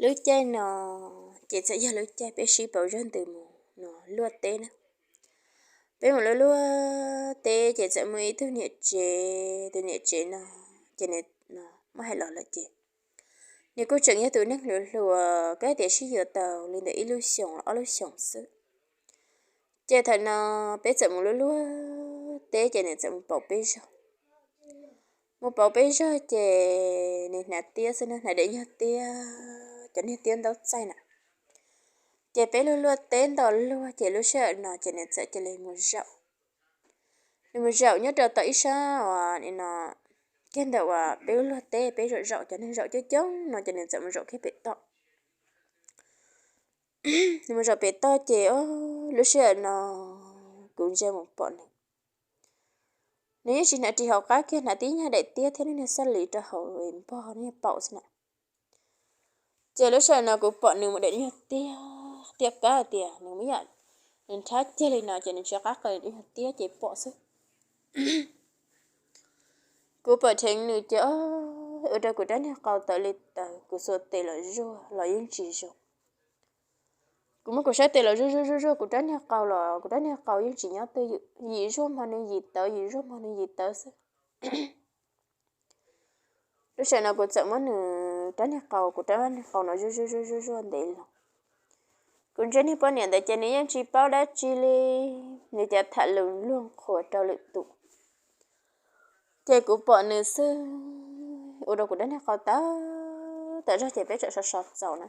Lub caij no ces txawm yog lub caij peb sib pauv zog ntws mus no luaj teb na. Peb mus luaj luaj teb ces txawm muaj ib tug niam tsev, tus niam tsev no ces nws no muab hais los lawm ces nws kuj tseem yog tus neeg hluas hluas, kab tias sib yuav tau li ntawm ib lub xyoos los ob lub xyoos xwb. Ces thaum no peb txawm mus luaj luaj teb ces nws txawm mus pauv peb zog. Mus pauv peb zog ces nws hnav tiab xwb na, hnav daim nyuag tiab, cov niag tiab ntaub txaij na. Ces peb luaj luaj teb nto luag ces lub sij hawm no ces nws txawm cia li mus zaum. Nws mus zaum nyob rau tom ib sab uas no, kiag ntawm uas peb luaj teb peb zaum zaum cov neeg zaum coob coob no ces nws txawm mus zaum kiag pem toj. Nws mus zaum pem toj ces lub sij hawm no kuv ntsia mus pom nws, nws yeej tsis hnav ris hauv qab kiag, hnav tib nyuag daim tiab thiab niag xab lis rau hauv npog niag paum xwb na. Ces lub sij hawm no kuv pom nws mus daim nyuag tiab, tiab kab tias nws muaj yam nws nrhab ceg li no ces nws tsis qab qw, daim nyuag tiab ces pom xwb. Kuv pom dheev nws ces ua rau kuv rab niag qau tawv li tawv, kuv xuas tes los zuaj los yeej tsis zoo. Kuv muab kuv sab tes los zuaj zuaj zuaj zuaj kuv rab niag qau los kuv rab niag qau yeej tsis nyob twj ywm, yim zuaj hmo nws yim tawv, yim zuaj hmo nws yim tawv xwb. Lub sij hawm no kuv txawm muab nws rab niag qau, kuv rab niag qau no zuaj zuaj zuaj zuaj zuaj ntev los. Kuv ntsia niag poj niam ntawd ces nws yeej tsis paub dab tsi li, nws cas tham lus luag qhuas rau lwm tus. Ces kuv pom nws xwb, ua rau kuv rab niag qau tawv tawv zog ces peb txawm so so txaus na.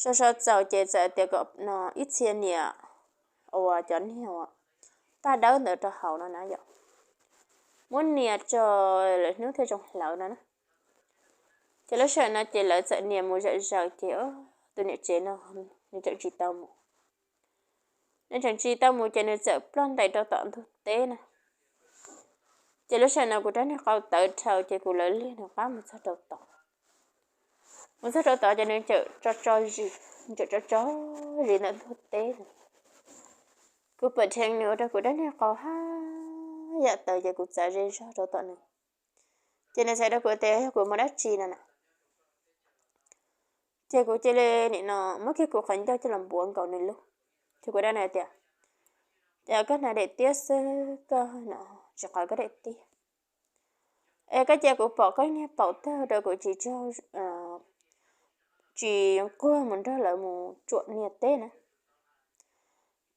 So so txaus ces txawm tias kom no ib txhia niam uas cov niag uas paj dawb ntawd rau hauv no na yom, muab nias tso lawm hnub thiaj zoo hlawv no na. Ces lub sij hawm no ces lawv txawm nias mus zaws zaws ces tus niam tsev no nws tseem tsis tau mus. Nws tseem tsis tau mus ces nws txawm ploj ntais rau tom ntug teb na. Ces lub sij hawm no kuv rab niag qau tawv dhau ces kuv lawv liag nws qab mus txog rau tod. Mus txog rau tod ces nws tseem tso tso zis, nws tseem tso tso zis ntawm ntug teb na. Kuv pom dheev nws ua rau kuv rab niag qau haj yam tawv ces kuv txav ze zog rau tom nws. Ces nws txhais rau kuv tias yog kuv mus dab tsi no na. Ces kuv cia li nim no muab kiag kuv qhov ncauj coj los npuav nkaus nws lub. Ces kuv rau nws tias, ces koj hnav daim tiab xwb koj no tsis qaws koj daim tiab. Es koj cia kuv pom koj niag paum tag rau kuv tsis tsis nquag mus nrog lawv mus tsuam niag teb na.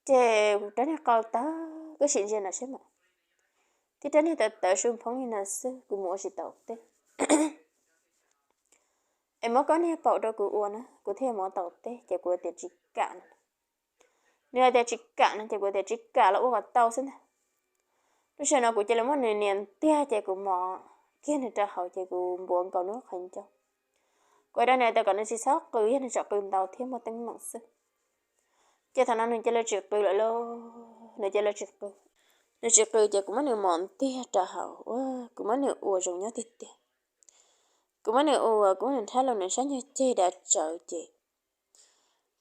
Ces kuv rab niag qau tawv, koj sim ntsia no seb mas, tib rab niag tawv tawv su phoob li no xwb kuv mus ua tsis tau teb. Es muab koj niag paum rau kuv ua na kuv thiaj mus ua tau teb. Ces kuv tias tsis kam no. Nws hais tias tsis kam no ces kuv tias tsis kam los ua kom tau xwb ntag. Lub sij hawm no kuv cia li muab nws nias ntiag ces kuv mos kiag nws rau hauv ces kuv npuav nkaus nws qhov ncauj. Kuv rau nws tias kom nws tsis txhob qw, yog nws tseem qw ntau thiab muaj teeb meem xwb. Ces thaum no nws cia li tsis qw lawm lauj, nws cia li tsis qw. Nws tsis qw ces kuv muab nws mos ntiag rau hauv, kuv muab nws ua zoo nyob tiag tiag. Kuv muab nws ua, kuv muab nws nrhab los nws sab nyuag ceg dav tsawv ces,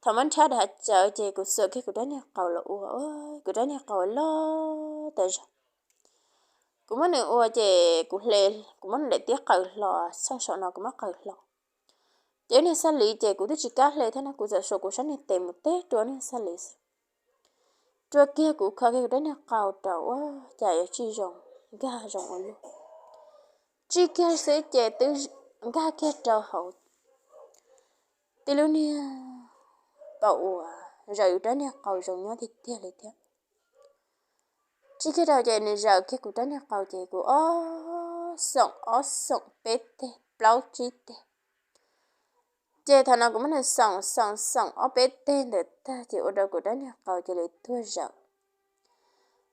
thaum muab nrhab dav tsawv ces kuv xuas kiag kuv rab niag qau los ua, kuv rab niag qau loj tas zog. Kuv muab nws ua ces kuv hle, kuv muab nws daim tiab qaws hlo, txheej saum no kuv muab qaws hlo. Ces niag xab liv ces kuv twb tsis kam hle thiab no, kuv txawm xuas kuv sab niag tes mus teb rua niag xab liv xwb. Rua kiag kuv kho kiag kuv rab niag qau rau ua cas yuav tsij zoo, nkag zoo ua luaj. Tsij kiag xwb ces twb nkag kiag rau hauv tib lub niag paum uas zaws rab niag qau zoo nyob tiag tiag li thiab. Tsij kiag rau ces nws zaws kiag kuv rab niag qau ces kuv ob xoom ob xoom peb teg plaub tsib teg. Ces thaum no kuv muab nws xoom xoom xoom ob peb teg ntawd tag ces ua rau kuv rab niag qau cia li tuag zaws.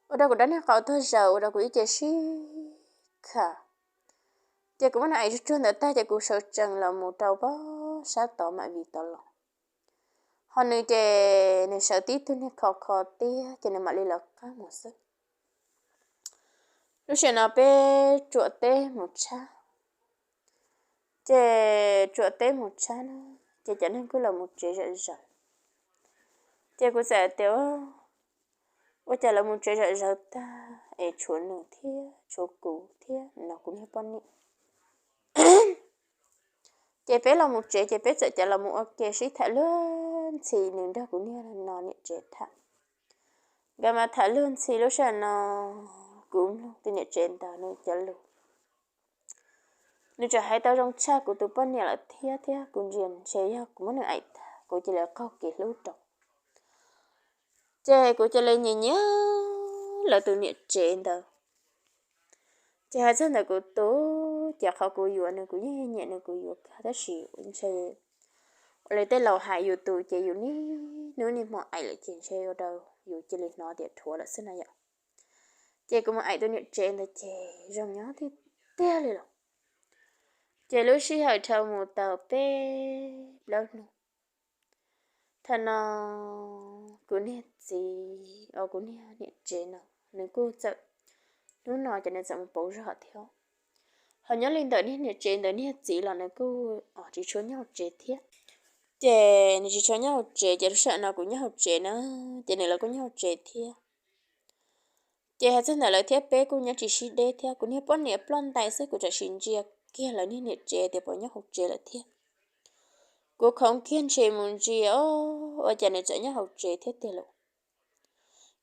Ua rau kuv rab niag qau tuag zaws ua rau kuv ib ce sib kham. Ces kuv muab nws aim tsuag tsuag ntawd tag ces kuv sawv tsees los mus rau pob sab tod mam vim tod los. Ho nws ces nws sawv tib tug niag kho kho tiag ces nws mam li lawv qab mus xwb. Lub sij hawm no peb tsuam teb mus tshab. Ces tsuam teb mus tshab na, ces cov neeg kuj los mus tsev zom zaws. Ces kuv txawm tias, ua cas lawv mus tsev zom zaws tag es tshuav nws thiab tshuav kuv thiab no kuv niag poj niam. Ces peb los mus tsev ces peb txawm cia los mus ua ke sib tham luag ntxhi, nws nrog kuv niag no niam tsev tham. Nkawd mas tham luag ntxhi lub sij hawm no, kuv mloog tus niam tsev ntawd nws cov lus, nws tseem hais tau zoo tshaj kuv tus poj niam lawm thiab, thiab kuv ntsia ntshe yog kuv muab nws aim tag kuv cia li qaug kev hlub rau. Ces kuv cia li nyiam nyiam lawv tus niam tsev ntawd. Ces hais txog ntawm kuv tus, ces qhov kuv yuav nws kuv yeej nyiam nws, kuv yuav kawg, tab sis ntshe ua li tej laus hais yus tus ces yus niaj hnub niaj hmo aim lawm ces ntshe ua rau yus cia li hnov tias dhuav lawm xwb na yom. Ces kuv mus aim tus niam tsev ntawd ces zoo nyob tiag tiag li los. Ces lub sij hawm dhau mus tau peb plaub hnub, thaum no kuv niag txiv, kuv niag niam tsev no, nws kuj txawm, hnub no ces nws txawm mus pauv zog thiab. Ho nyob li ntawm niag niam tsev ntawd niag txiv los nws kuj tsis tshua nyob hauv tsev thiab. Ces nws tsis tshua nyob hauv tsev ces lub sij hawm no kuv nyob hauv tsev na, ces nws los kuj nyob hauv tsev thiab. Ces hais txog ntawm lawv thiab peb kuj nyob tsis sib deb thiab, kuv niag poj niam ploj ntais xwb kuv tseem sim ntsia kiag lawv niag niam tsev tias puas nyob hauv tsev lawm thiab. Kuv khoov kiag ntshe mus ntsia, o, ua cas nws tseem nyob hauv tsev thiab tiag lauj.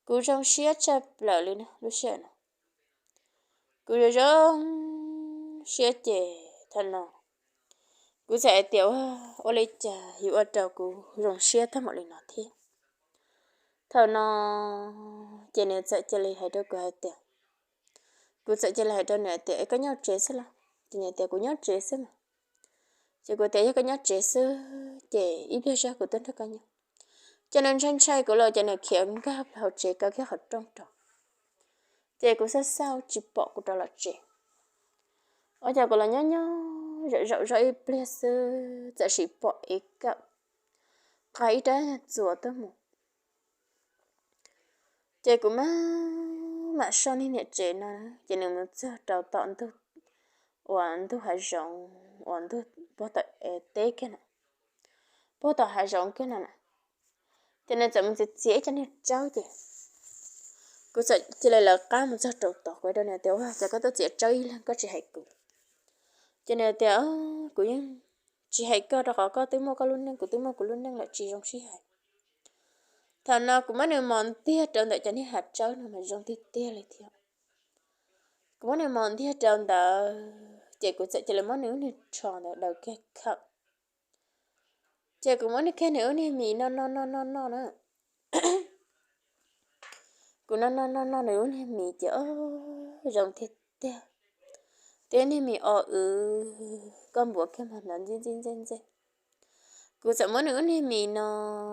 Kuv zoo siab tshaj plaws li na lub sij hawm no. Kuv zoo zoo siab ces thaum no kuv txawm hais tias ua li cas yuav ua rau kuv zoo siab tag npaum li no thiab. Thaum no ces nws txawm cia li hais rau kuv hais tias, kuv txawm cia li hais rau nws hais tias es koj nyob tsev xwb los? Ces nws tias kuv nyob tsev xwb mas. Ces kuv tias yog koj nyob tsev xwb ces ib pliag zog kuv tuaj nrog koj nyob. Ces nws ntshai ntshai kuv lawm ces nws khiav nkag plaws hauv tsev kaw kiag qhov rooj rau. Ces kuv xauj xauj tsis pom kuv rov los tsev. Ua cas kuv los nyob nyob zaum zaum zog ib pliag xwb txawm sim pom ev kawm nqa ib rab nyuag txuas tuaj mus. Ces kuv mam mam soj niag niam tsev no, ces nws mus txog rau tom ntug, uas ntug hav zoov uas ntug puag tom teb kiag na, puag tom hav zoov kiag no na. Ces nws txawm mus txiav txiav ib co niag tsawb ces kuv txawm cia li lawv qab mus txog rau tod, kuv hais rau nws tias ua cas koj tuaj txiav tsawb ib leeg koj tsis hais kuv? Ces nws tias kuv yeej tsis hais koj rau qhov koj twb muaj koj lub neej, kuv twb muaj kuv lub neej lawm tsis zoo sib hais. Thaum no kuv muab nws mos ntiag rau ntawm cov niag hav tsawb no mas zoo tiag tiag li thiab. Kuv muab nws mos ntiag rau ntawd ces kuv txawm cia li muab nws lub niag tsho ntawd daws kiag khawm. Ces kuv muab nws kiag nws lub niag mis noj noj noj noj noj na. Kuv noj noj noj noj nws lub niag mis ces o, zoo tiag tiag. Twb niag mis o w, koj npuav kiag mas hnov ntxij ntxij ntxej ntxej. Kuv txawm muab nws lub niag mis no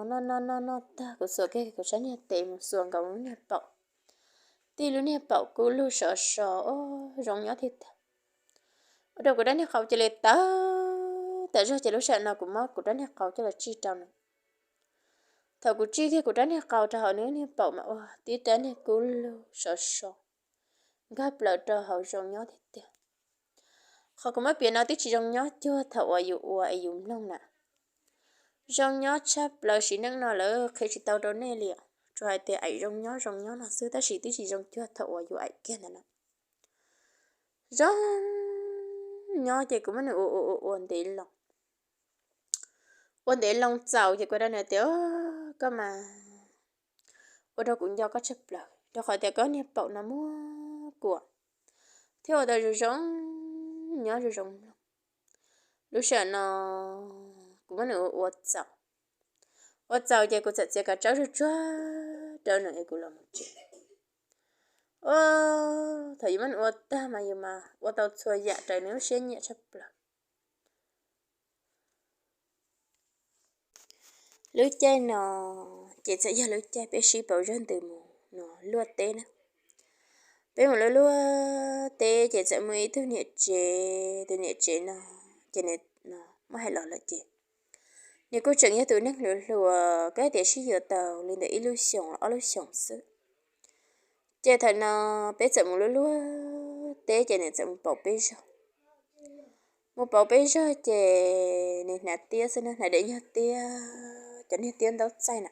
noj noj noj noj tag kuv xuas kiag kuv sab niag tes mus xuas nkaus lub niag paum. Tij lub niag paum kub lug sov so, o, zoo nyob tiag tiag. Ua rau kuv rab niag qau cia li tawv tawm zog ces lub sij hawm no kuv muab kuv rab niag qau coj los tsij rau nws. Thaum kuv tsij kiag kuv rab niag qau rau hauv nws lub niag paum mas ua tib rab niag kub lug sov so nkag plaws rau hauv zoo nyob tiag tiag. Qhov kuv muab piav no twb tsis zoo nyob cuag thaum uas yus ua es yus mloog na. Zoo nyob tshaj plaws sim neej no lawv qhia tsis tau rau nej li, tsuas hais tias aim zoo nyob zoo nyob no xwb tab sis twb tsis zoo cuag thaum uas yus aim kiag ntawd na. Zoo nyob ces kuv muab nws ua ua ua ua ntev loo. Ua ntev loo txaus ces kuv rau nws tias koj mas ua rau kuv nco koj tshaj plaws rau qhov tias koj niag paum no muab kuam thiab ua tau zoo zoo nyob zoo zoo mloog. Lub sij hawm no kuv muab nws ua ua txaus. Ua txaus ces kuv txawm txiav kav tsawb tsuag tsuag rau nws es kuv los mus tsev. Thaum yus muab nws ua tag mas yus mas ua tau txhua yam raws nws lub siab nyiam tshaj plaws. Lub caij no ces txawm yog lub caij peb sib pauv zog ntws mus no luaj teb na. Peb mus luaj luaj teb ces txawm muaj ib tug niam tsev, tus niam tsev no ces nws muab hais los lawm ces nws kuj tseem yog tus neeg hluas hluas, kav tias sib yuav tau li ntawm ib lub xyoos ob lub xyoos xwb. Ces thaum no peb txawm mus luaj luaj teb ces nws txawm mus pauv peb zog. Mus pauv peb zog ces nws hnav tiab xwb na, hnav daim nyuag tiab, cov niag tiab ntaub txaij na.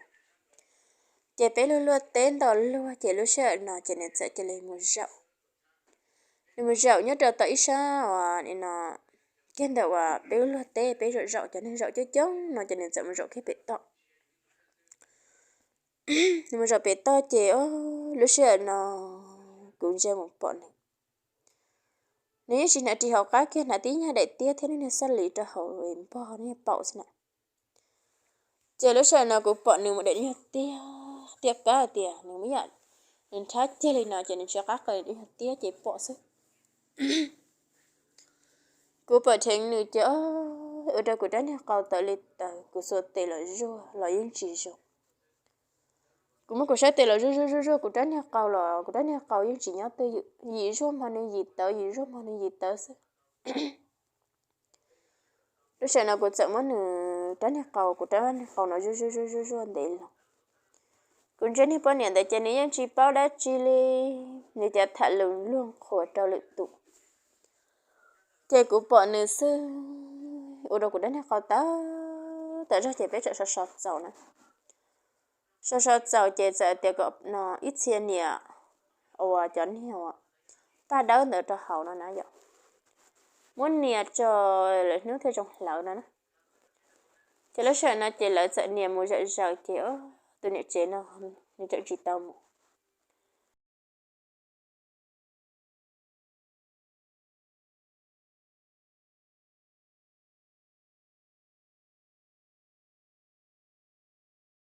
Ces peb luaj luaj teb nto luag ces lub sij hawm no ces nws txawm cia li mus zaum. Nws mus zaum nyob rau tom ib sab uas no kiag ntawm uas peb lub luag teb, peb zaum zaum cov neeg zaum coob coob no ces nws txawm mus zaum kiag pem toj. Nws mus zaum pem toj ces lub sij hawm no kuv ntsia mus pom nws, nws yeej tsis hnav ris hauv qab kiag, hnav tib nyuag daim tiab thiab niag xab lis rau hauv npog niag paum xwb na. Ces lub sij hawm no kuv pom nws mus daim nyuag tiab, tiab qab tias nws muaj yam, nws nrhab kiag li no ces nws tsis qab qw, daim nyuag tiab ces pom xwb. Kuv pom dheev nws ces ua rau kuv rab niag qau tawv li tawv, kuv xuas tes los zuaj los yeej tsis zoo. Kuv muab kuv sab tes los zuaj zuaj zuaj zuaj kuv rab niag qau los kuv rab niag qau yeej tsis nyob twj ywm, yim zuaj hmo nws yim tawv, yim zuaj hmo nws yim tawv xwb. Lub sij hawm no kuv txawm muab nws rab niag qau, kuv rab niag qau no zuaj zuaj zuaj zuaj zuaj ntev los. Kuv ntsia niag poj niam ntawd ces nws yeej tsis paub dab tsi li, nws cov tham lus luag qhuas rau lwm tus. Ces kuv pom nws xwb ua rau kuv rab niag qau tawv tawv zog ces peb txawm so so txaus na. So so txaus ces txawm tias kom no ib txhia niam uas cov niag uas paj dawb ntawd rau hauv no na yom, muab nias tso lawv hnub thiaj zoo hlawv no na. Ces lub sij hawm no ces lawv txawm nias mus zom zaws ces tus niam tsev no nws tseem tsis tau mus.